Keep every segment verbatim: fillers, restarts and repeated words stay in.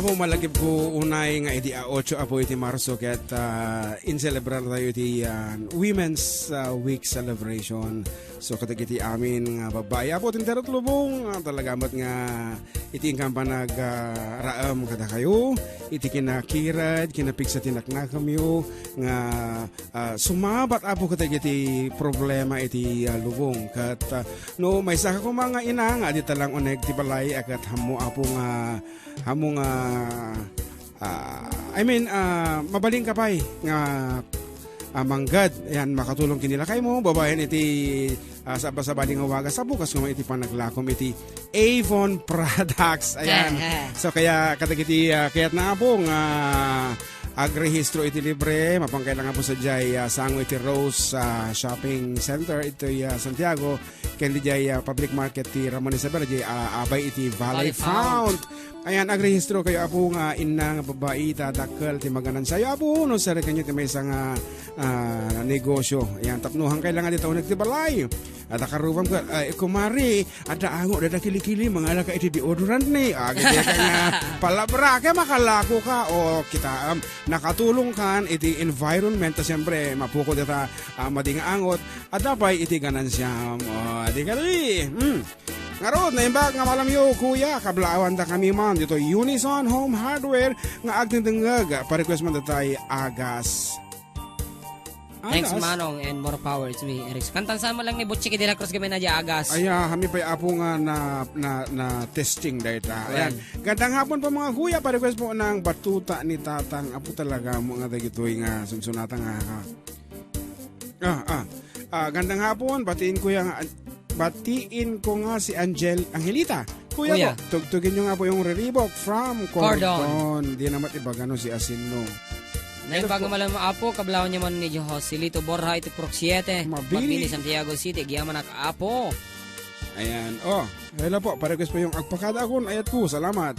Ko, malagip ko unay nga idi a otso apo iti Marso ket, ah, in-celebrar tayo iti, ah, Women's, ah, Week celebration. So, kadagiti amin nga babbai, apo, ti inter-, lubong, ah, talaga met nga iti inkam panag, ah, raem kadakayo, iti kinakirad, kinapigsa ti naknakemyo, nga ah, sumabat, Apo, kadagiti problema iti, ah, lubong. Ket, ah, no maysaka koma nga ina nga adda laeng uneg ti balay, a ket ammo, Apo, nga, ammo nga, ah, I mean, ah, mabalinka pay nga, ah, manggad. Ayan, makatulong ken ni lakaymo, babaen iti, ah, sabsabali nga wagas, Apo, kas koma iti panaglakom iti Avon Products. Ayan. Aha. So, kaya kadagiti, ah, kayatna, Apo, nga agrehistro iti libre, mapan kay lang, Apo, sadiay, ah, sango iti Rose, ah, Shopping Center iti, ah, Santiago, ken diay, ah, public market ti Ramon Isabela, diay, ah, abay iti Valley Valley Fount. Fount. Ayan, agrehistro kayo, Apo, nga ina nga babbai, ta dakkel ti maganansiayo, Apo, no sirrekkenyo ti maysa nga, ah, negosyo. Ayan, tapno hankay lang nga dita uneg ti balay. Adda karrubam ket, ay, kumare, adda angot, adda kilikili, mangala ka iti deodorant ni. Ah, gede ka nga palabra, kaya makalakoka. O, kita, um, nakatulong kan iti environment, ta siyempre, mapukot ita, ah, madi nga angot. Adda pay iti ganansiam. O, di kadi. Hmm. Ngarud, naimbag nga malamyo, kuya, kablaawan da kami man dito Unison Home Hardware nga agdengdengngeg. Pa-request man datay agas. Thanks, Agas. Manong, and more power. It's me, Eric. Kantan sa mo lang ni Butchie de la Cruz, gamay na di agas. Aya, kami pa'y apo nga na, na, na testing dahil ta. Ayan. Ayan. Gandang hapon po, mga kuya. Pa-request po ng batuta ni Tatang Apo talaga mo nga dagitoy nga sunsunatan nga ka. Ah, ah. Ah, gandang hapon. Batiin ko yung, batiin ko nga si Angel, Angelita. Kuya Kuya. po, tugtugin nyo nga po yung Riribok from Cordon. Cordon. Di naman iba gano si Asin mo. Naimbag Hello po. Malam, Apo, kablawan niya man ni Joselito Borja iti Purok siete. Mabini. Mabini, Santiago City, agyamanak, Apo. Ayan. Oh, hello po. Pare-request po yung agpakada akon ayat ko. Salamat.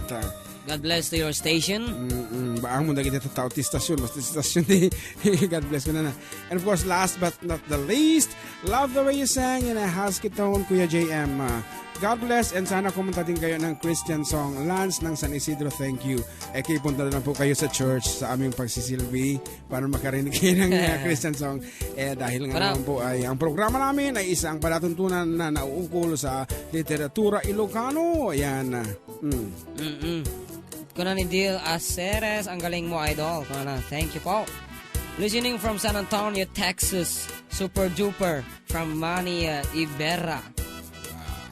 God bless to your station. Mm-mm. Baang mo dagiti tao ti station. Basta ti station di. God bless ko na na. And of course, last but not the least, love the way you sang in a husky tone, Kuya J M. Uh, God bless and sana kumanta din kayo ng Christian song. Lance ng San Isidro, thank you. Eh, kipunta na lang po kayo sa church sa aming pagsisilbi para makarinig kayo ng uh, Christian song. Eh, dahil nga Para- naman po ay ang programa namin ay isang palatuntunan na nauukol sa literatura Ilocano. Ayan. Uh, mm. Mm-mm. Kuna ni Dil Aceres, ang galing mo, idol. Kuna na, thank you po. Listening from San Antonio, Texas. Super duper from Manny uh, Ibera.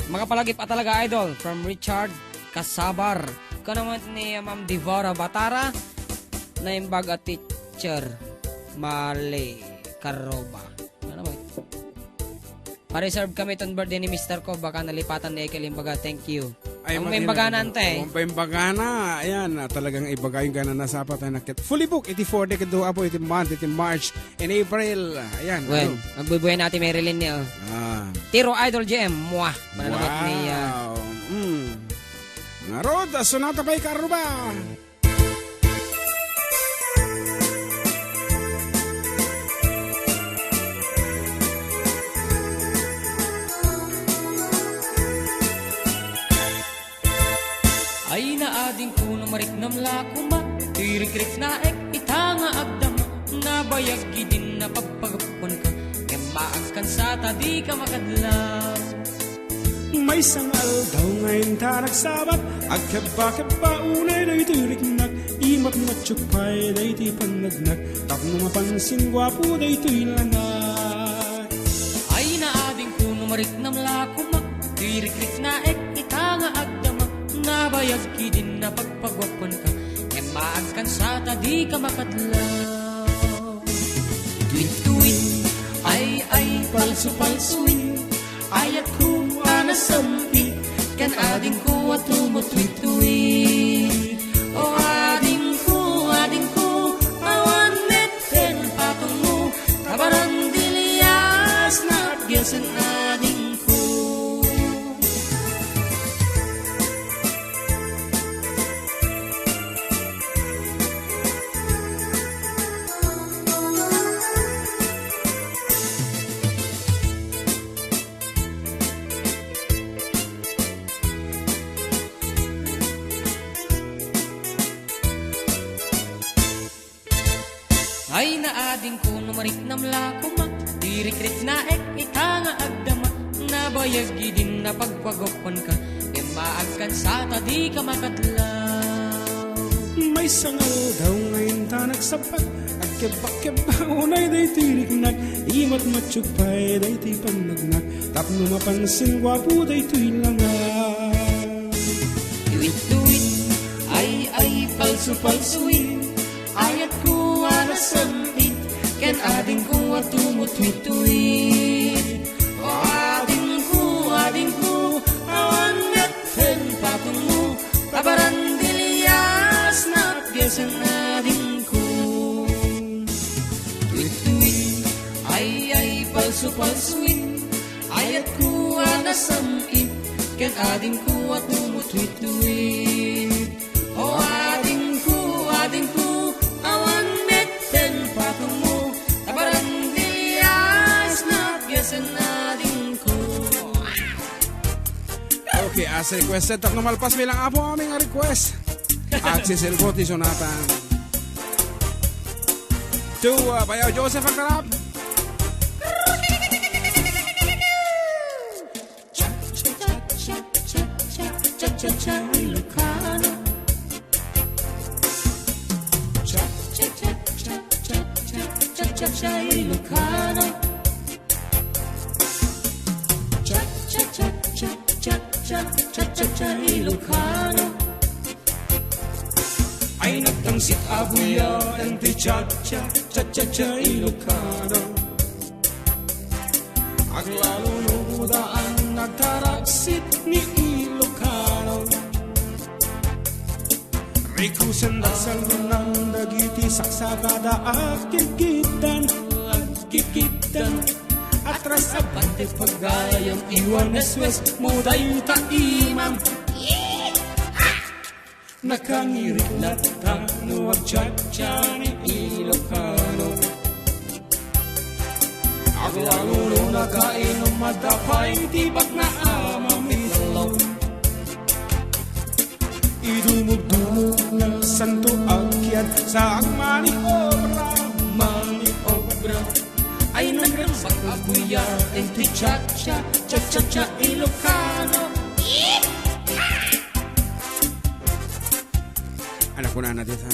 Makapalagip a talaga, idol. From Richard Casabar. Kuna naman ni uh, Ma'am Devora Batara. Naimbag a teacher. Mali. Karoba. Ano ba? Pa-reserve kami ton birthday ni mister ko, baka nalipatan ni Ekel, imbaga, thank you. Ay, Ang may magina- imbagana, ante. Ang may imbagana, ayan, ah, talagang ibaga yung gana na sa patay na kit. Fully booked, iti four day, kadu, apo, iti month, iti March, in April, ayan, Well, ano? Magbubuhay natin Marilyn niya, oh. Ah. Tiro Idol G M, mwah! Mananabat Wow. ni, ah, Mm. Ngarod, ah, sunata pa'y karuba. Ay naadingko no mariknam la koma, ti rikriknaek ita nga agdama, nabayag idin napagpagapuanka, ngem maagkan sa ta dika makadlaw. Maysa nga aldaw nga inta nagsabat, agkebba-kebba unay daytoy riknak, imatmatyo pay daytoy pannagnak, tapno mapansin guapo daytoy lanak. Ay naadingko no mariknam la koma, ti rikriknaek ita nga agdama, nabayag idin napagpaguapuanka, ngem maagkan sa ta dika makadlaw. Twitwit, ay, ay, palso-palsoy, ayatko a nasam-it, ken adingko a tumutwitwit. O adingko, adingko, awan met ken patongmo, ta barandilias na atgesen adingko. Ay naadingko no mariknam la koma, ti rikriknaek ita nga agdama, nabayag idin napagpagupanka, ngem maagkan sa ta dika makadlaw. Maysa nga aldaw nga inta nagsappat, agkebba-kebba unay daytoy riknak, imatmattiog pay daytoy pannagnak, tapno mapansin guapo daytoy langak. Tuwit-tuwit, ay, ay, palsu-palsuin, ayatko a nasam-it, ken adingko a tumutwitwit. O adingko, adingko, awan met ken patongmo, ta barandilias na apgesen adingko. Tuwit-tuwit, ay, ay, palsu-palsuin, ayatko a nasam-it, ken adingko a tumutwitwit. O adingko, adingko, awan met ken patongmo, ta barandilias na apgesen adingko. Okay, as requested, tapno malpas bilang apo aming request. At si Silvo ti Jonathan. To, uh, Bayaw Joseph Agdarap. Cha-cha-cha, Ilocano. Cha-cha-cha, Ilocano. Cha-cha-cha, Ilocano. Ay nagtangsit a buya, enti cha-cha, cha-cha-cha, Ilocano. Aglalo no daan nagtaraksit ni Ilocano. Rikusen da salunang dagiti saksakada a kikitdan, kikitdan. Atras abante pagayam iwan eswes mo dayta imam. Nakangirit latta no agchatcha ni Ilocano. Aglalo no nakainom, adda pay ti bakna a mamilon. Idumugdumog nga santo a kiat, saak maniobra, maniobra. Ay nagraksak a buya, enti cha-cha, cha-cha-cha, Ilocano. Ano kunana dita?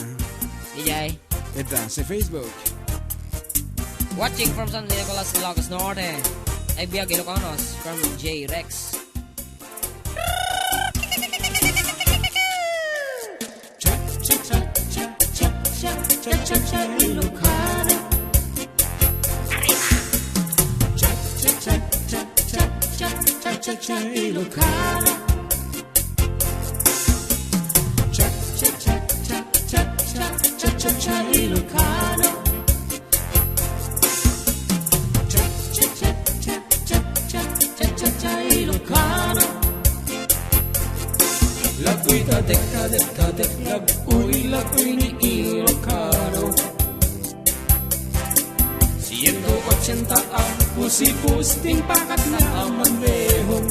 Ijay. Ita, sa Facebook. Watching from San Nicolas, Ilocos Norte. Ay biag Ilocanos from J Rex. Cha-cha-cha, Ilocano. Cha-cha-cha, Ilocano. Cha-cha-cha, Ilocano. Cha-cha-cha, Ilocano. Lapuy ta dek, ta dek, ta dek, lapuy, lapuy ni Ilocano. Siento ochenta ang pusipus, ting pakat na ang manrehong.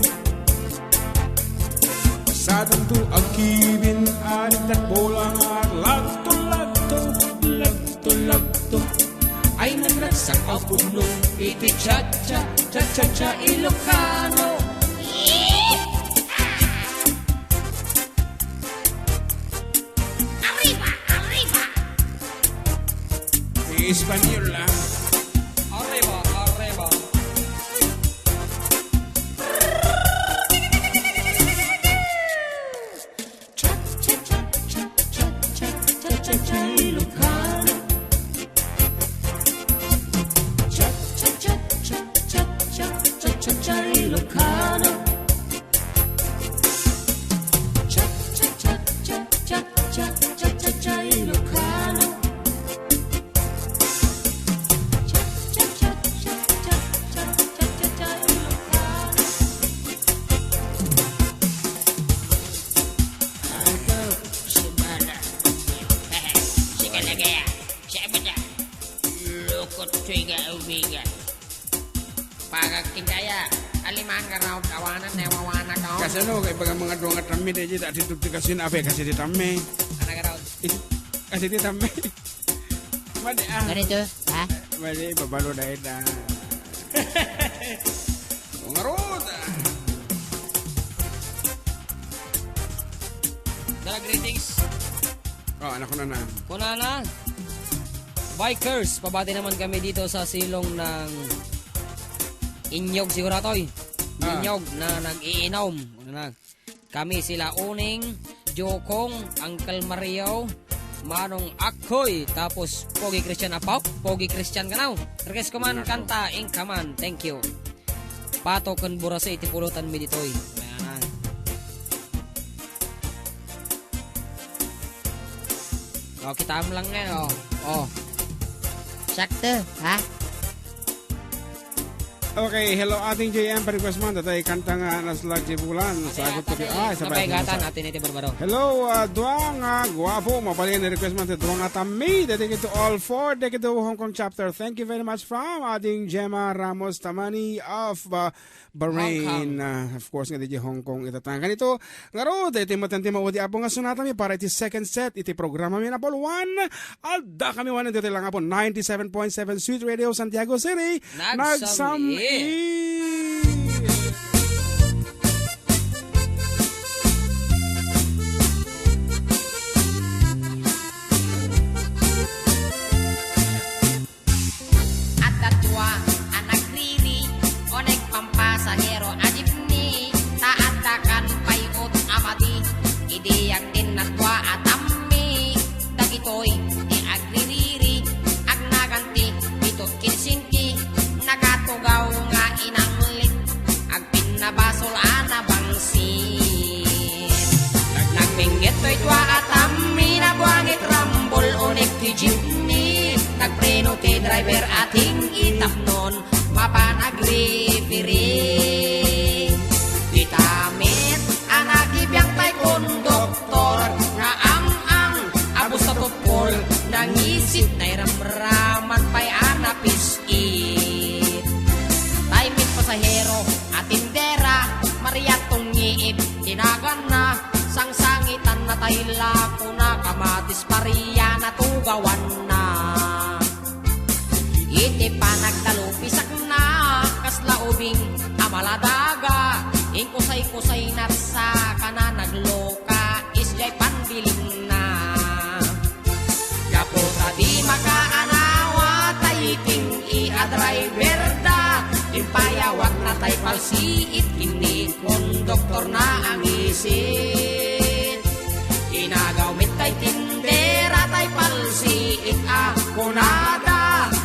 Sadanto agkibin, arittak bola nga lagto, lagto, lagto, lagto. Ay nagraksak a pudno iti cha-cha, cha-cha-cha, Ilocano. Arriba, arriba! Espanyol lang. Arriba, arriba. Cha-cha-cha, Ilocano. Cha-cha-cha, Ilocano. Sika lagi, ah. Siya ba dyan? Lukot, siya, umiga. Pagagting kaya, aliman ka raw, kawanan, newawanan ka. Kasano, kay baga mga duwa nga tamme, di, di, di, di, di, kasi na, abe, kasi di tamme. Ano ka raw? Kasi di tamme. Ganito, ha? Mali, babalo na yun, ah. Ngarud, ah. Dala greetings. Oh, anak ko na na. Kunana, bikers, pabati naman kami dito sa silong ng Inyog siguro, Toy. Ah. Inyog na nag-iinom. Ano na? Kami sila Uning, Jokong, Uncle Mario, Manong Akoy, tapos Pogi Christian Apaw, Pogi Christian kanaw. Request ko man, nako, kanta, ing kaman. Thank you. Pato ken Burase iti pulutan mi ditoy. Ayan. Oh, kitaem lang ngayon, oh. Oh. Sakto, ha? Okay, hello, Ading J M, pa-request man, datay kanta nga naslag ti bulan. Ate, sagot ko ata ti, ni, ah, isa pa, napaigatan, isa pa. Ate ni ti Barbaro. Hello, ah, dua nga guapo, mabalin ni request man, ti dua nga tammi, dedicated to all four, dedicated to Hong Kong chapter. Thank you very much from Ading Gemma Ramos Tamani of, uh, Bahrain. Hong Kong. Uh, of course, nga di Hong Kong itatang. Kanito, ngarud, iti matandi maudi apo nga sunatami para iti second set, iti programa mi na Paul One. Adda kami wanen ditoy lang apo ninety-seven point seven Sweet Radio Santiago City. Nagsam-i. Nagsam-i. Adda dua a nagriri, uneg pampasahero a jeepney, ta adda kan pay-ot a madi, idi agdin na dua a tammi, dagitoy ti agririri, agnagan ti pito ken senti, nakatugaw nga inanglit, agpinnabasol a nabangsit. Nagpinggit toy dua a tammi, nabuangit rambol, uneg ti jeepney, nagpreno ti driver a ting-itapnon, mapan agribiri. Dita met a nakibiang tay konduktor nga ang-ang a busta tuppol, nangisit, nairamraman pay a napis-it. Tay met pasahero a tindera, Maria Tungiib ti naganna, sangsangitanna tay lakona, kamatis paria natugawanna. Iti panagtalupisakna, kasla ubing a maladaga, inkusay-kusay narsakana, nagluka, isdiay panbilingna. Gapu ta di makaanawa tay ting-i a driver da, impayawatna tay palsiit ken ni konduktorna a ngisit. Inagaw met tay tindera tay palsiit a kunada,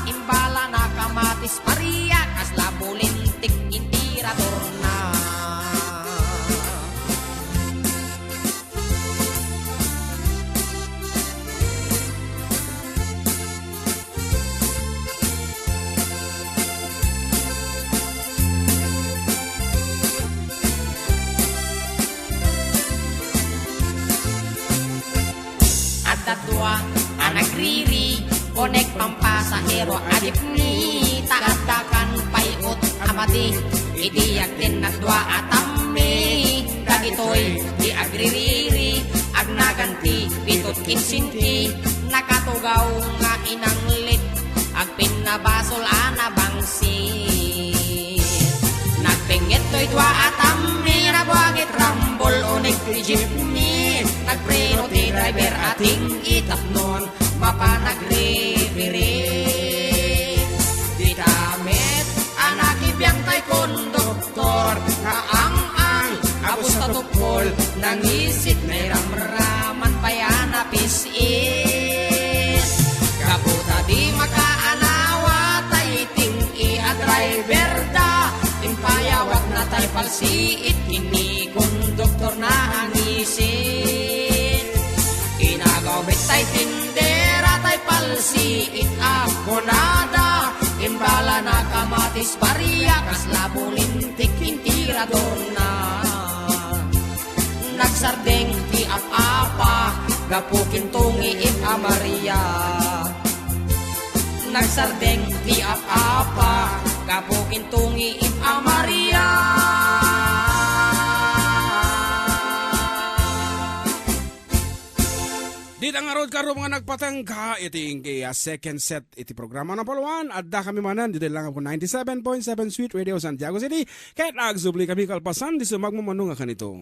imbalana kamatis paria, kasla bulintik iti radorna. Adda dua a nagriri, uneg pampasahero a jeepney, ta adda kan pay-ot a madi, idi agdin na dua a tammi, dagitoy ti agririri, agnagan ti pito ken senti, nakatugaw nga inanglit, agpinnabasol a nabangsit. Nagpinggit toy dua a tammi, nabuangit rambol, uneg ti jeepney, nagpreno ti driver a ting-itapnon, mapan agribiri. Dita met a nakibiang tay konduktor nga ang-ang a busta tuppol, nangisit, nairamraman pay a napis-it. Gapu ta di makaanawa tay ting-i a driver da, impayawatna tay palsiit ken ni konduktorna a ngisit. Inagaw met tay tindera tay palsiit a kunada, imbalana kamatis paria, kasla bulintik iti radorna. Nagsardeng ti ap-apa gapu ken tungiib a Maria. Nagsardeng ti ap-apa gapu ken tungiib a Maria. Di Ngarud, karub nga nagpatengka iti inggay a second set iti programa Napaluan, adda kami manen ditoy langab ko ninety-seven point seven Sweet Radio Santiago City, ket agsubli kami kalpasan ti sumagmamano nga kanito.